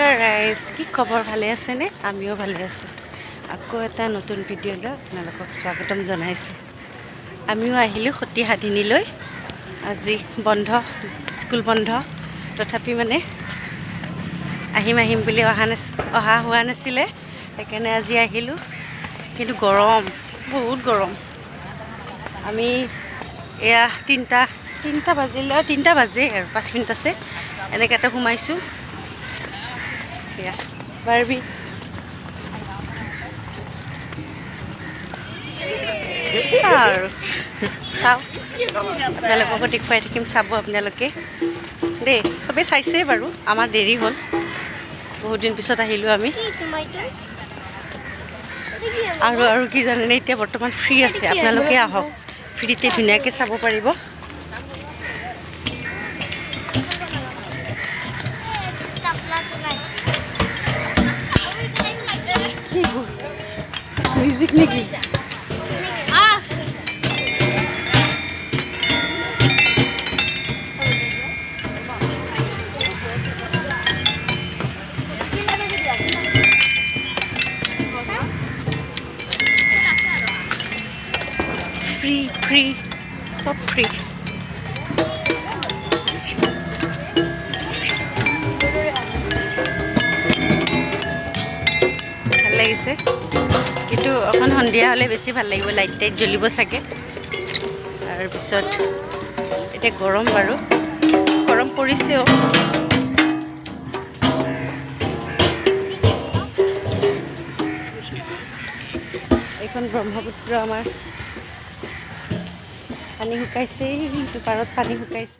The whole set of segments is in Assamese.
নমস্কাৰ ৰাইজ, কি খবৰ? ভালে আছেনে? আমিও ভালে আছোঁ। আকৌ এটা নতুন ভিডিঅ'লৈ আপোনালোকক স্বাগতম জনাইছোঁ। আমিও আহিলোঁ সতী সাধিনীলৈ। আজি বন্ধ, স্কুল বন্ধ, তথাপি মানে আহিম আহিম বুলি অহা হোৱা নাছিলে, সেইকাৰণে আজি আহিলোঁ। কিন্তু গৰম, বহুত গৰম। আমি এয়া তিনিটা বাজিলে, তিনিটা বাজে আৰু 5 মিনিট আছে, এনেকৈ এটা সোমাইছোঁ। এয়া বাৰ্বি আৰু চাওঁ, আপোনালোককো দেখুৱাই থাকিম, চাব আপোনালোকে দেই। চবেই চাইছেই বাৰু, আমাৰ দেৰি হ'ল, বহুত দিন পিছত আহিলোঁ আমি। আৰু আৰু কি জানেনে, এতিয়া বৰ্তমান ফ্ৰী আছে, আপোনালোকে আহক, ফ্ৰীতে ধুনীয়াকৈ চাব পাৰিব। মিউজিক নেকি? ফ্ৰী ফ্ৰী, চব ফ্ৰী। ভাল লাগিছে, কিন্তু অকণ সন্ধিয়া হ'লে বেছি ভাল লাগিব, লাইট টাইট জ্বলিব চাগে। তাৰপিছত এতিয়া গৰম বাৰু, গৰম পৰিছেও। এইখন ব্ৰহ্মপুত্ৰ, আমাৰ পানী শুকাইছে, সেইটো পাৰত পানী শুকাইছে।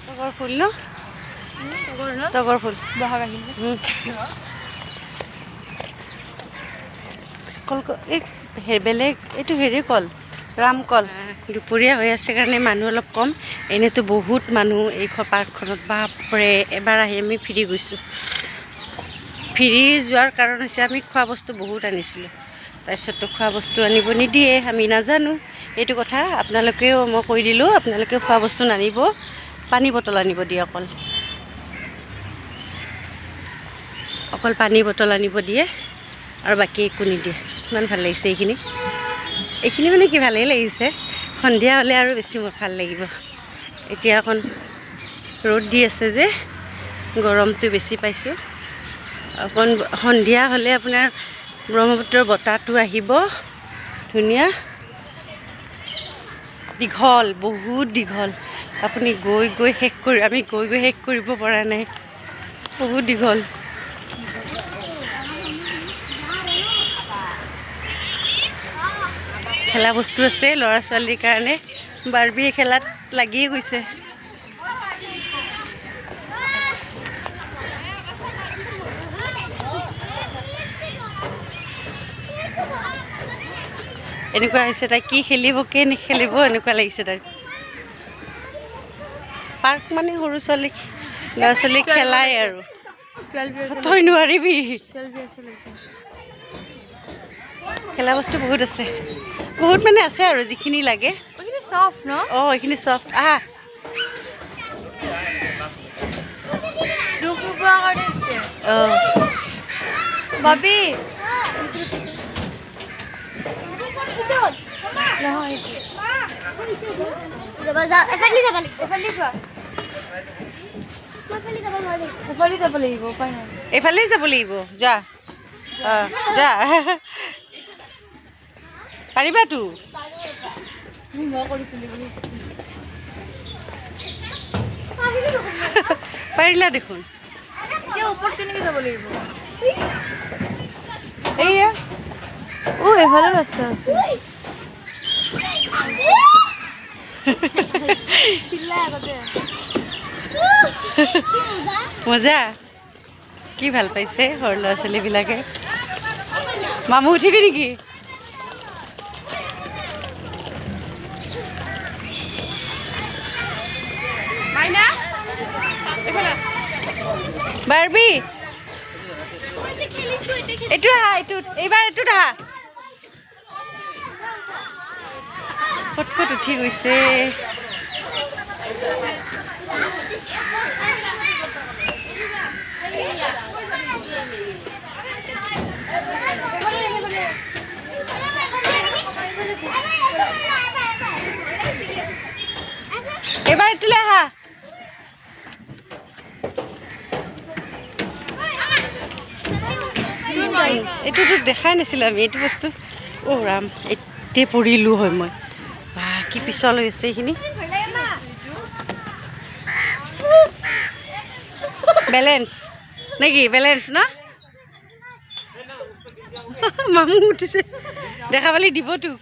তগৰ ফুল ন? তগৰ ফুল। কল এই বেলেগ, এইটো হেৰি কল, ৰামকল। দুপৰীয়া হৈ আছে কাৰণে মানুহ অলপ কম, এনেইতো বহুত মানুহ এই পাৰ্কখনত। বাপৰে, এবাৰ আহি আমি ফিৰি গৈছোঁ। ফিৰি যোৱাৰ কাৰণ হৈছে আমি খোৱা বস্তু বহুত আনিছিলোঁ, তাৰপিছততো খোৱা বস্তু আনিব নিদিয়ে, আমি নাজানো এইটো কথা। আপোনালোকেও মই কৈ দিলোঁ, আপোনালোকেও খোৱা বস্তু নানিব, পানী বটল আনিব দিয়ে, অকল অকল পানী বটল আনিব দিয়ে আৰু বাকী একো নিদিয়ে। ইমান ভাল লাগিছে এইখিনি, এইখিনি মানে কি ভালেই লাগিছে। সন্ধিয়া হ'লে আৰু বেছি মোৰ ভাল লাগিব। এতিয়া অকণ ৰ'দ দি আছে যে গৰমটো বেছি পাইছোঁ। অকণ সন্ধিয়া হ'লে আপোনাৰ ব্ৰহ্মপুত্ৰৰ বতাহটো আহিব, ধুনীয়া। দীঘল, বহুত দীঘল, আপুনি গৈ গৈ শেষ কৰি, আমি গৈ গৈ শেষ কৰিব পৰা নাই, বহুত দীঘল। খেলা বস্তু আছে ল'ৰা ছোৱালীৰ কাৰণে, বাৰ্বি খেলাত লাগিয়ে গৈছে। এনেকুৱা হৈছে তাই কি খেলিব কি নেখেলিব এনেকুৱা লাগিছে তাই। পাৰ্ক মানে সৰু ছোৱালী ল'ৰা ছোৱালী খেলাই আৰু, তই নোৱাৰিবি। খেলা বস্তু বহুত আছে, বহুত মানে আছে আৰু যিখিনি লাগে। অঁ, এইখিনি চফ্ট। আহা, অঁ এইফালেই যাব লাগিব, যা যা, পাৰিবাতো। পাৰিলা দেখোন। এইয়া এইফালে ৰাস্তা আছে। মজা, কি ভাল পাইছে সৰু ল'ৰা ছোৱালীবিলাকে। মামু উঠিবি নেকি? বাৰ্বি এইটো আহা, এইটোত এইবাৰ এইটোত আহা। ক'ত ক'ত উঠি গৈছে। এইটোতো দেখাই নাছিলোঁ আমি এইটো বস্তু। অ' ৰাম, এতিয়া পৰিলোঁ হয় মই। বা কি পিছল হৈছে এইখিনি। বেলেঞ্চ নেকি? বেলেঞ্চ ন? মামু উঠিছে, দেখা পালি দিব তোক।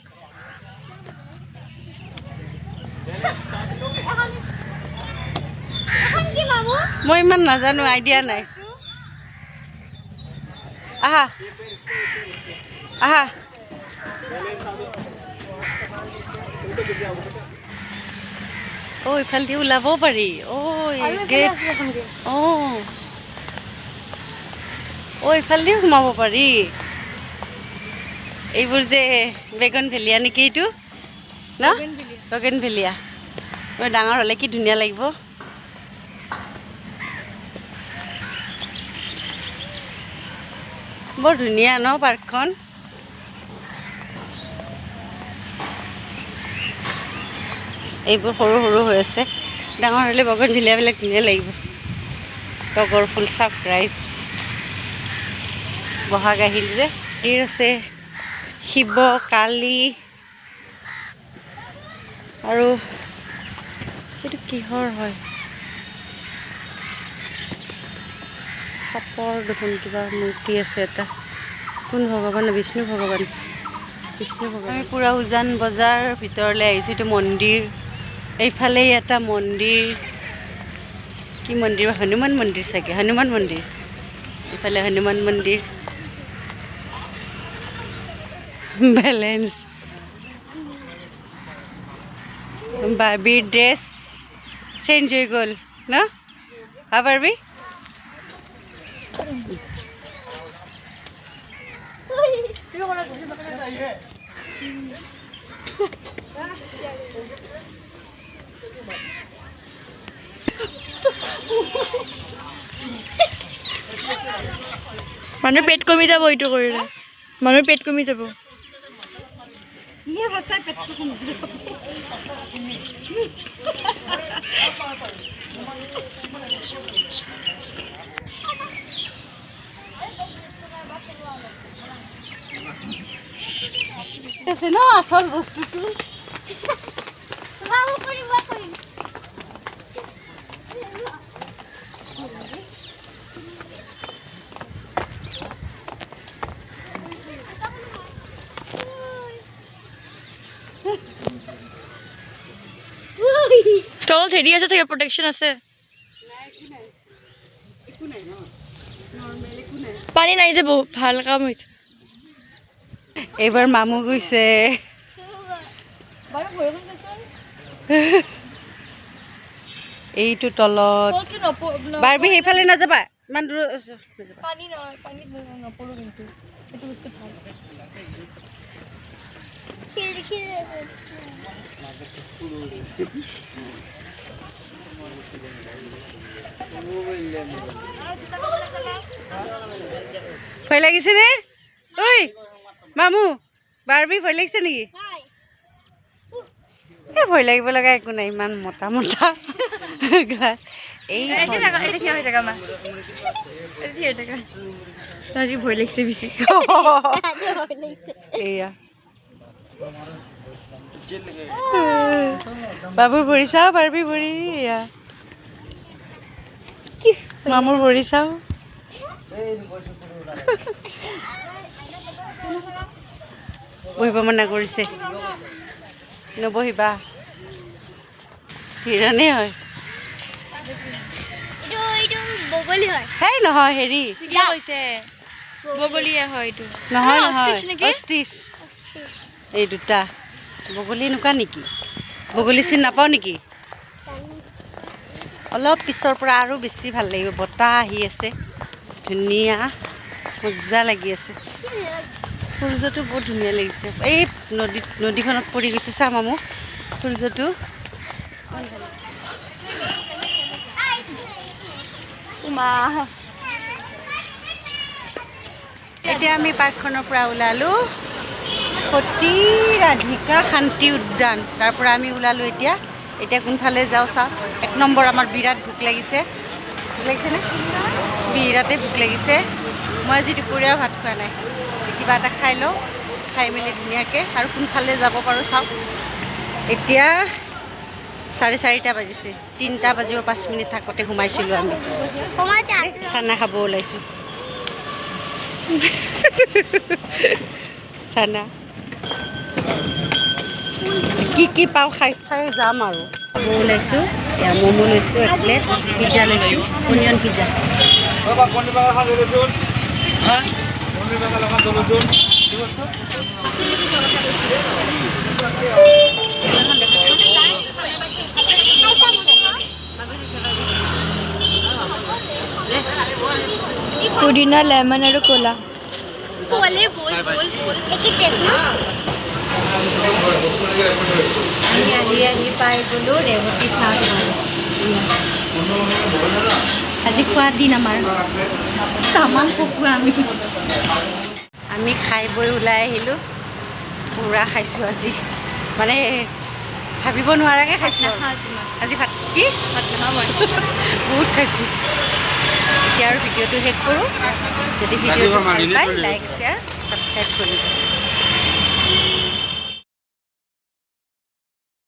মই ইমান নাজানো, আইডিয়া নাই। আহা আহা। অ' ইফালেদি ওলাবও পাৰি। অ' গেট। অঁ অ' ইফালেদিও সোমাব পাৰি। এইবোৰ যে বেগন ভেলিয়া নেকি এইটো ন? বেগন ভেলিয়া। ডাঙৰ হ'লে কি ধুনীয়া লাগিব। বৰ ধুনীয়া ন পাৰ্কখন? এইবোৰ সৰু সৰু হৈ আছে, ডাঙৰ হ'লে বগন ভেলিয়াবিলাক ধুনীয়া লাগিব। তগৰ ফুল চাওক ৰাইজ, বহাগ আহিল যে। মন্দিৰ আছে, শিৱ কালী আৰু এইটো কিহৰ হয়, সাপৰ দেখোন কিবা মূৰ্তি আছে এটা। কোন ভগৱান? বিষ্ণু ভগৱান, বিষ্ণু ভগৱান। আমি পূৰা উজান বজাৰ ভিতৰলৈ আহিছোঁ। এইটো মন্দিৰ, এইফালেই এটা মন্দিৰ। কি মন্দিৰ? হনুমান মন্দিৰ চাগে, হনুমান মন্দিৰ। এইফালে হনুমান মন্দিৰ। বেলেঞ্চ। বাৰ্বিৰ ড্ৰেছ চেঞ্জ হৈ গ'ল ন? হা বাৰ্বি? মানুহৰ পেট কমি যাব এইটো কৰিলে, মানুহৰ পেট কমি যাব। মোৰ সঁচাই পেটটো কমি যাব। আছে ন আচল বস্তুটো। তলত হেৰি আছে চাগে, প্ৰটেকশ্যন আছে। পানী নাই যে, বহুত ভাল কাম হৈছে। এইবাৰ মামু গৈছে। এইটো তলত বাৰ্বি, সেইফালে নাযাবা, ইমান দূৰ নাযাবা। ভয় লাগিছে নে? ঐ মামু, বাৰ্বি ভয় লাগিছে নেকি? এই ভয় লাগিব লগা একো নাই, ইমান মোটা মোটা গ্লাছ। এই ভয় লাগিছে বেছি। এয়া বাবুৰ ভৰি চাওঁ, বাৰ্বি ভৰি, এয়া মামুৰ ভৰি চাওঁ। বহিব মানা কৰিছে, নবহিবা, হিৰণে হয়। হেই নহয়, হেৰি নহয় নহয়, অষ্ট্ৰিচ। এই দুটা বগলী এনেকুৱা নেকি? বগলী চিন নাপাওঁ নেকি? অলপ পিছৰ পৰা আৰু বেছি ভাল লাগিব। বতাহ আহি আছে, ধুনীয়া মজা লাগি আছে। সূৰ্যটো বহুত ধুনীয়া লাগিছে। এই নদীত, নদীখনত পৰি গৈছে চা মামু সূৰ্যটো। এতিয়া আমি পাৰ্কখনৰ পৰা ওলালোঁ, সতী ৰাধিকা শান্তি উদ্যান, তাৰ পৰা আমি ওলালোঁ। এতিয়া এতিয়া কোনফালে যাওঁ চাওঁ। এক নম্বৰ আমাৰ বিৰাট ভোক লাগিছে। ভোক লাগিছেনে? বিৰাটেই ভোক লাগিছে। মই আজি দুপৰীয়াও ভাত খোৱা নাই। কিবা এটা খাই লওঁ, খাই মেলি ধুনীয়াকৈ আৰু কোনফালে যাব পাৰোঁ চাওঁ। এতিয়া 4:30 বাজিছে। 3টা বাজিব 5 মিনিট থাকোঁতে সোমাইছিলোঁ আমি। চানা খাব ওলাইছোঁ, চানা। কি কি পাওঁ খাই খাই যাম আৰু। খাব ওলাইছোঁ। এয়া ম'ম' লৈছোঁ এক প্লেট, পিজ্জা লৈছোঁ, অনিয়ন পিজ্জা। পুদিনা, লেমন আৰু ক'লা। बोले, बोल बोल बोल, एक ही टेस्ट ना। আমি আহি আহি পাই গ'লোঁ ৰেৱতী চাহ। আজি খোৱা দিন আমাৰ। তামাম পকোৱা আমি। আমি খাই বৈ ওলাই আহিলোঁ। পূৰা খাইছোঁ আজি, মানে ভাবিব নোৱাৰাকৈ খাইছোঁ আৰু। আজি ভাত কি বহুত খাইছোঁ। এতিয়া আৰু ভিডিঅ'টো শেষ কৰোঁ। যদি ভিডিঅ'টো ভাল পায়, লাইক, শ্বেয়াৰ, ছাবস্ক্ৰাইব কৰিব।